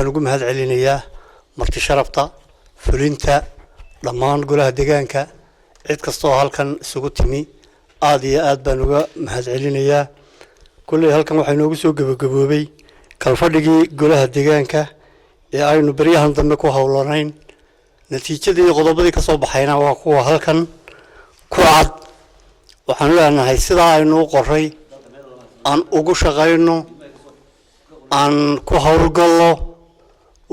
Baan ugu mahad celinayaa marti sharafta, fulinta, dhammaan golaha deegaanka, cid kasta oo halkan isugu timi. Aada iyo aad baan uga mahad celinayaa. Kulley halkan waxaa inoogu soo gebagaboobay kalfadhigii golaha deegaanka ee aynu beryahan dambe ku howlanayn. Natiijadii iyo qodobadii ka soo baxayna waa kuwa halkan ku cad. Waxaanu leenahay, sidaa aynu u qoray aan ugu shaqayno, aan ku howlgallo,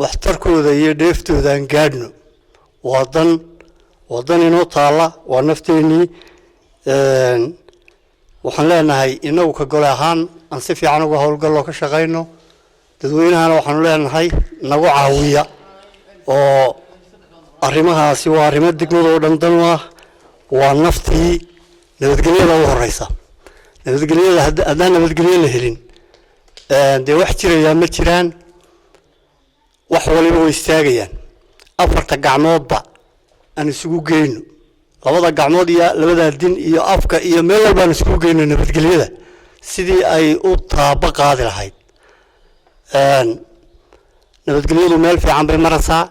waxtarkooda iyo dheeftooda aan gaadhno. Waa dan, waa dan inoo taalla, waa nafteennii. Waxaan leenahay, inagu ka gole ahaan aan si fiican uga howlgallo, ka shaqayno. Dadweynahana waxaanu leenahay, nagu caawiya, oo arrimahaasi waa arrimo degmada oo dhan dan u ah. Waa naftii, nabadgelyada u horeysa. Nabadgelyada, haddaan nabadgelyo la helin, dee wax jirayaa ma jiraan, wax waliba way istaagayaan. Afarta gacmoodba aan isugu geyno, labada gacmood iyo labada din iyo afka iyo meel walba aan isugu geyno nabadgelyada sidii ay u taabo qaadi lahayd. Nabadgelyadu meel fiican bay maraysaa,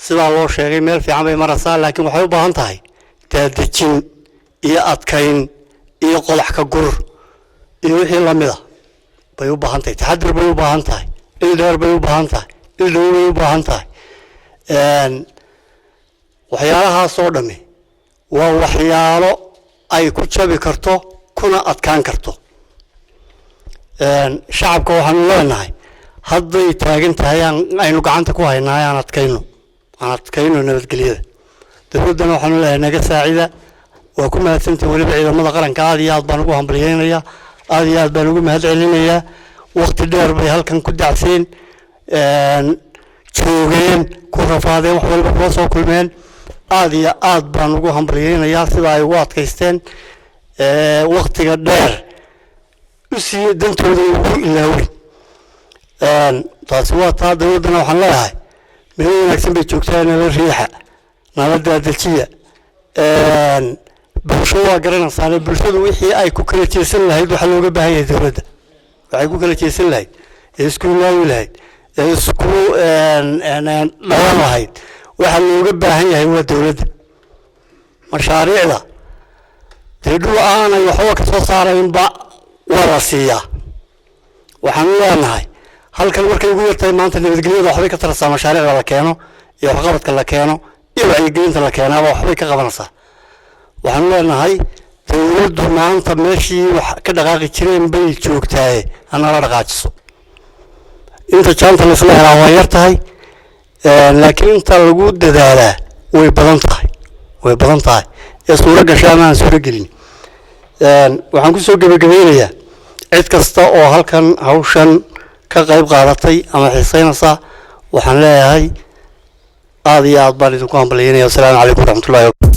sidaa loo sheegay meel fiican bay maraysaa, laakiin waxay u baahan tahay daadejin iyo adkayn iyo qodax ka gur iyo wixii lamida bay u baahan tahay. Taxadir bay u baahan tahay, il dheer bay u baahan tahay, il dhow bay u baahan tahay. Waxyaalahaas oo dhammi waa waxyaalo ay ku jabi karto kuna adkaan karto. Shacabka waxaanu leenahay, hadday taagan tahay aynu gacanta ku haynaa, aan adkayno, aan adkayno nabadgelyada. Dowladdana waxaanu leeyahay, naga saacida. Waa ku mahadsantahin. Weliba ciidamada qaranka aad iyo aad baan ugu hambalyeynayaa, aad iyo aad baan ugu mahad celinayaa. Waqti dheer bay halkan ku dacseen, joogeen, ku rafaadeen, wax waliba kula soo kulmeen. Aad iyo aad baan ugu hambalyeynayaa sida ay ugu adkaysteen, waqtiga dheer u siiyey, dantooda ugu ilaaweyn. Taasi waa taa. Dowladdana waxaan leeyahay, meel wanaagsan bay joogtaa, nala riixa, nala daadajiya. Bulsho waa garanaysaane, bulshadu wixii ay ku kala jeesan lahayd waxaa looga baahan yahay dowladda. Waxay ku kala jeesan lahayd ee isku ilaawi lahayd ee isku dhalan lahayd waxaa looga baahan yahay waa dowladda. Mashaariicda dee dhul aanay waxba ka soo saaraynba waa la siiyaa. Waxaanu leenahay, halkan markay ugu yartahay maanta nabadgelyada waxbay ka taraysaa. Mashaariicda la keeno iyo waxqabadka la keeno iyo wacyigelinta la keenaaba waxbay ka qabanaysaa. Waxaanu leenahay, dowladdu maanta meeshii wax ka dhaqaaqi jireen bay joogtaaye, hanala dhaqaajiso. Inta jaanta la isla helaa waa yar tahay, laakiin inta lagu dadaalaa way badan tahay, way badan tahay ee suuro gasha ama aan suuro gelin. Waxaan kusoo gebagabeynayaa, cid kasta oo halkan hawshan ka qayb qaadatay ama xiiseynaysa, waxaan leeyahay aada iyo aad baan idinku hambalyeynaya. Wasalaamu calaykum waraxmatullahi.